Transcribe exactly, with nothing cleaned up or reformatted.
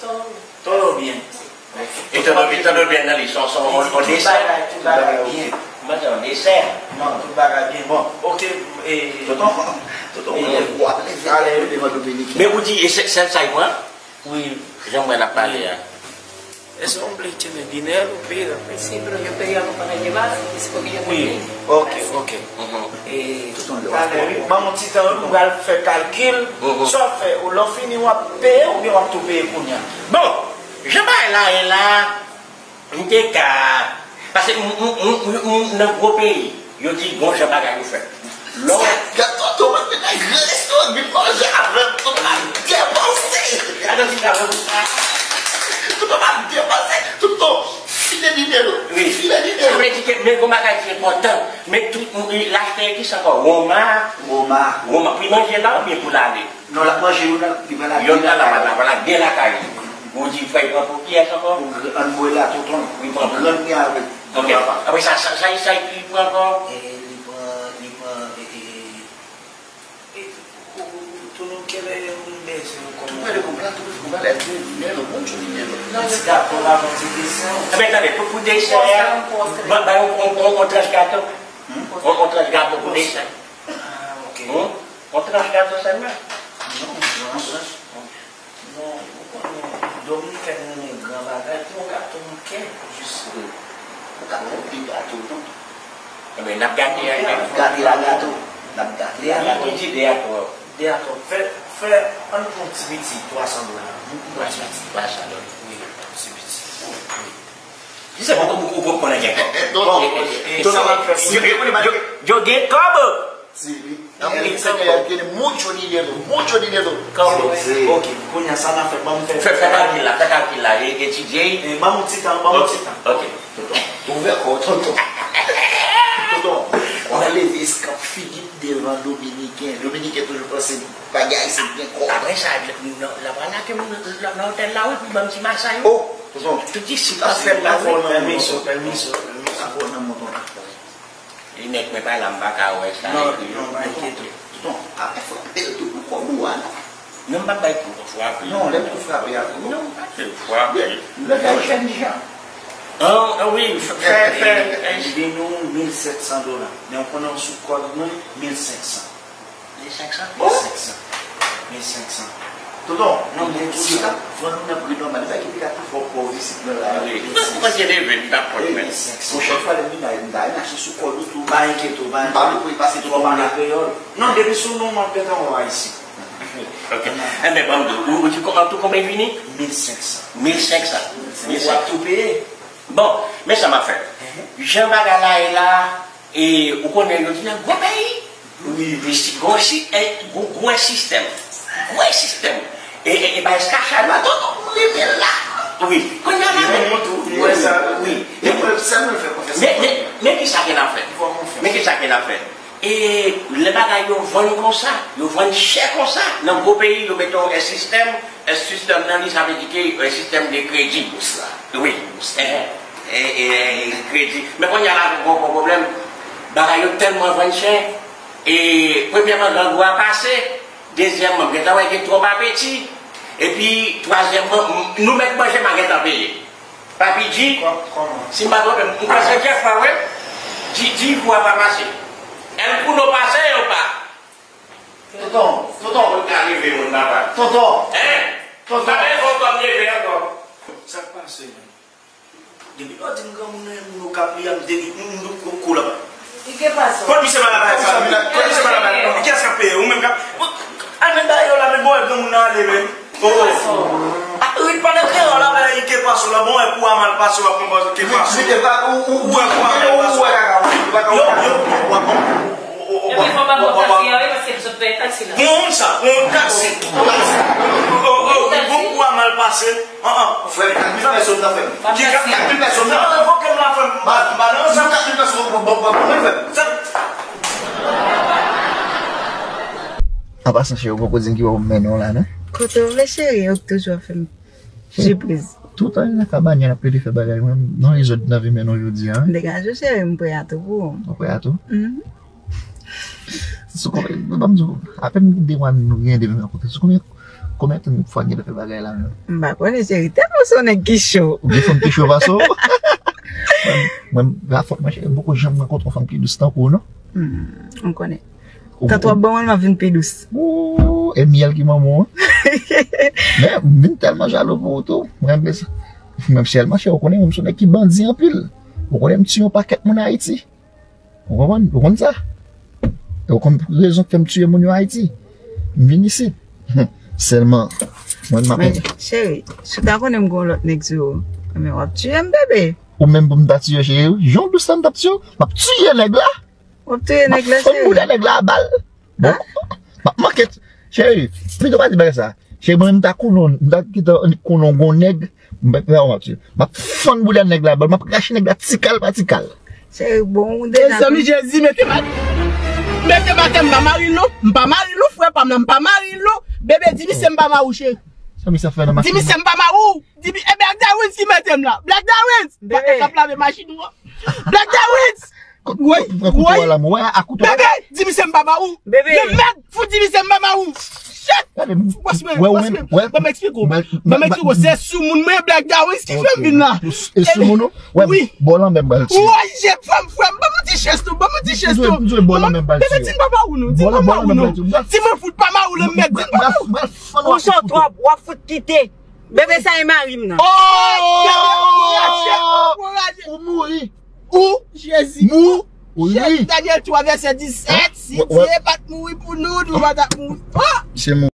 Tolo. Tolo byen. E tolo byen, tolo byen nan li, son, son, on, on desè. Tout bagay, tout bagay byen. Mwen se yon desè. Tout bagay byen. Bon, oke. E, tonton, tonton, e, w ap leve ale devan Dominiken. Men ou di, e sèl sa y pran? Wi. Jan mwen ap pale a. Èske w vle tene dinè ou peye l? Si, bro, yo peye avè pandan deba, se pou yo peye. Wi, oke, oke. E, talè, ban m yon ti tan, wi, m pral fè kalkil. Sa w ap fè, ou lè w fini, w ap peye oubyen w ap tou peye kounye a? Bon, jan bagay la ye la, m te ka, paske m, m, m, m, m nan gwo peyi, yo di gon jan bagay yo fèt. Lè w Gato, tonton, mwen vin nan gran restoran, vin manje avè m, tonton, m ap depanse. Adan ti travay pou sa. Tonton, m ap depanse. Tonton, file dinè nou. Wi. File dinè nou. Sa vle di ke men gon bagay ki enpòtan. Men tout moun, l achte kisa ankò? Woma. Woma. Woma. Pou l manje la oubyen pou l ale? Non, l ap manje youn nan, li pral la. Youn nan, l ap la, l ap la, gen lakay li. Ou di frè, li pran pou kiyès ankò? Pou gr-, ann bwè la, tonton. Li pran pou grann li avèk granpapa. Apre sa, sa, sa, sa, li pran ankò? E, li pran, li pran, e, e, e, tonton, kèlè moun bezwen kòman? Ou pale konprann, ou pale di dinè nou, bon, jodi dinè nou. Ti gato, pa bon, ti desen. Enben, tande, pou, pou desè a, ba, ba yon, yon, yon, yon tranch gato. Hmm? Yon, yon tranch gato pou desè. Ah, ok. Hmm? Yon tranch gato sèlman? Non, non, non. Non, ou konnen, Dominiken renmen gran bagay, pou yon gato yon kè, jis, ou ka pran de gato tou. Enben, n ap gate a, n ap gate la gato. N ap gate la gato. Li di de a twòp. De a twòp. Fè, fè, ann pran ti piti, twa san dola. Nou pran ti piti. Twa san dola. Wi, ti piti. Wi. Ki se poko ou konn konnen gen kòb. Yo gen kòb. Mucho dinero, mucho dinero. Kòb. Ok, kounye a sa n a fè, ban m fè. Fè, fè kalkil la, fè kalkil la, e, etidye. E, ban m ti tan, ban m ti tan. Ok. Ouvè kò w, tonton. Tonton, w a leve eskanp figi devan Dominiken. Dominiken toujou panse bagay se byen kòb. Apre sa, l ap rale ke moun nan, nan otèl la, wi, pou ban m ti masay, wi. Oh, tonton. Tout isi, pa fè m la, wi. Pèmiso, pèmiso, pèmiso. Li nèg mwen pa la, m pa ka wè sa. Non, non, pa enkyete w. Tonton, pa frape l tou pou kòb ou a la. Non, m pa bay kou frape. Non, lè tou frape a. Non, m pa fè l frape. Lè bay jèn jan. An, an, wi, fè, fè, fè. Li vin nou mil sèt san dola. Men w konnen w sou kòd mwen, mil senk san. Mil senk san? Mil senk san. Mil senk san. Tonton, non, men si yo t ap vann nou nan pri nòmal, li pa gen pika pi fò pòv isit nan la. Wi. Mwen, mwen te leve, m t ap pran men. Mil senk san. Pwochèn fwa, lè m vin la, m ta renmen achte sou kòd ou tou. Pa enkyete w, pa enkyete w. M pa vle pou li pase twò mal. Kreyòl. Non, depi sou non, m ap gentan wè w ayisyen. Ok. Enben, ban m di w, ou, ou di kòman tou konbyen vini? Mil senk san. Mil senk san. Mil senk san. W ap tou peye. Bon, men sa m ap fè. Jan bagay la ye la, e, ou konnen yo di nan gwo peyi. Wi, wi. Gon si, e, gwo, gwo sistèm. Gwo sistèm. E, e, e bay eskachad la, tonton, m rive la. Wi. Kounye a la, men, wi. Wi. Men, men, men ki sa ke n ap fè? Men ki sa ke n ap fè? E lè bagay yo vann konsa, yo vann chè konsa, nan gwo peyi, yo mete yon sistèm, sistèm nan li, sa vle di ke yon sistèm de kredi. Bous la. Wi. Bous la. E, e, e, kredi. Men kounye a la, gon, gon pwoblèm. Bagay yo tèlman vann chè. E, premyèman, grangou a pase. Dezyèmman, m gentan wè gen twòp apeti. Epi, twazyèmman, m, nou mèt manje, m a gentan peye. Papi G, si m pa twonpe m, m kwè se Jeff pa wè. G, G pou a pa pase. El Kuno pase yo pa. Tonton, tonton. Moun ka leve moun papa. Tonton. Hein? Tonton. Pa leve ankò, m leve ankò. Sa k pase menm? Depi lè w di m granmoun nan, moun yo k ap li a, m depi m, m, m, kou, kou la. Ike pa sa. Kot misye pral la bagay sa? Kot misye pral la bagay? Kiyès k ap peye? Ou menm k ap. Al met bagay yo la, men bon, granmoun nan ale, men. Oh, oh. Ah, rit pandan kreyòl la, men Ike pa sa la, bon, wè kou a mal pase, w ap konprann Ike pa sa. Ou wè kou a mal pase. Yo, yo, w ap Epi fò pa pran taksi a, wi, paske m sot peye taksi la. Pran sa, pran taksi. Taksi. Oh, oh, oh, wi, bon kou a mal pase. An, an. Frè, kat mil pèsòn nan, frè. Ki kat mil pèsòn nan? Nan, revoke m la, frè. Ba, ba, nan, sa kat mil pèsòn, bon, bon, bon, bon, frè. Sa. An pasan, cheri, ou poko di m ki bò pou m mennen w la, non? Kote w vle, cheri, ou toujou ap fè m sipriz. Toutan li nan kabann, l ap plede fè bagay, mwen, non, li jwenn nan vi mennen w jodi a, wi. Degaje w, cheri, m prè a tou pou ou. Ou prè a tou? Mhm. Sou konbyen, ban m di w, apèn gen de mwa nou gen de nou rankontre. Sou konbyen, konbyen tan fwa n gentan fè bagay la menm? M pa konnen, cheri, tèlman se yon nèg ki cho. Ou gen fanm pi cho pase w? Mwen, la fòk mwen cheri, m poko janm rankontre yon fanm pi dous tankou w, non. Hmm, m konnen. Ou- Tan twòp bon, mwen, m ap vin pi dous. Ooh, e myèl ki manman w. Men, m vin tèlman jalou pou ou tou. Mwen renmen sa. Mwen sèlman, cheri, ou konnen, mwen se yon nèg ki bandi anpil. Ou konnen, m tiye yon pakèt moun Ayiti. Ou konprann? Ou konn sa? E ou konn rezon k fè m tiye moun yo Ayiti? M vin isit. Sèlman, mwen, m ap... Men, cheri, si w ta konnen m gen yon lòt nèg sou ou, men w ap tiye m, bebe. Ou menm pou m ta tiye, cheri? Jan w dous la, m t ap tiye w. M ap tiye nèg la. W ap tiye nèg la, cheri. M ap fann boudè nèg la a bal. Bon, m ap manke. Cheri, pito pa di bagay sa. Cheri, mwen menm, m ta konnen, m ta kite annik konnen yon nèg, m ap fè yon match. M ap fann boudè nèg la, m ap rache nèg la ti kal pa ti kal. Cheri, bon, ou deja... Mezanmi, Jezi, mete bat. Mete batè, m pa mari l non. M pa mari l non, frè pa m nan, m pa mari l non. Bebe, di misye m pa mari w, cheri. Sa misye ap fè nan Di misye m pa mari w. Di mi- e Black Dawins ki mete m la. Black Dawins. Bebe. K ap lave machin ou an. Black Dawins. Woy, Pran kouto a la, mwen. Wè, a kouto a. Bebe, di misye m pa mari w. Bebe. Mèd, fout di misye m pa mari w. Shit. Gade m. Bòs mwen, Wè, ou bòs menm, mwen. wè. Ban m eksplike w. Mwen, Ban m eksplike w. Se sou moun mwen, Black Dawins ki fè m vin la. E sou moun ou? Wè, Wi. Bò lanmè m pral tiye. Woy, je fanm, frè m. Ban m ti chans tou. Ban m ti chans tou. Mwen, bò lanmè m pral Bebe, tiye. di m pa mari w non. Di m pa mari w non. Di mwen fout pa mari w, le mèd. Di m pa mari w. Ou cho twòp, w ap fout kite. Bebe, sa e mari m nan. Oh! Kouraje, kouraje. Ou mouri. Ou, Jezi. Mou. Ou ri. Daniel twa, vèsè disèt. Si Wè, wè. Dye pa t mouri pou nou, nou pa t ap mouri. Oh! Se mou.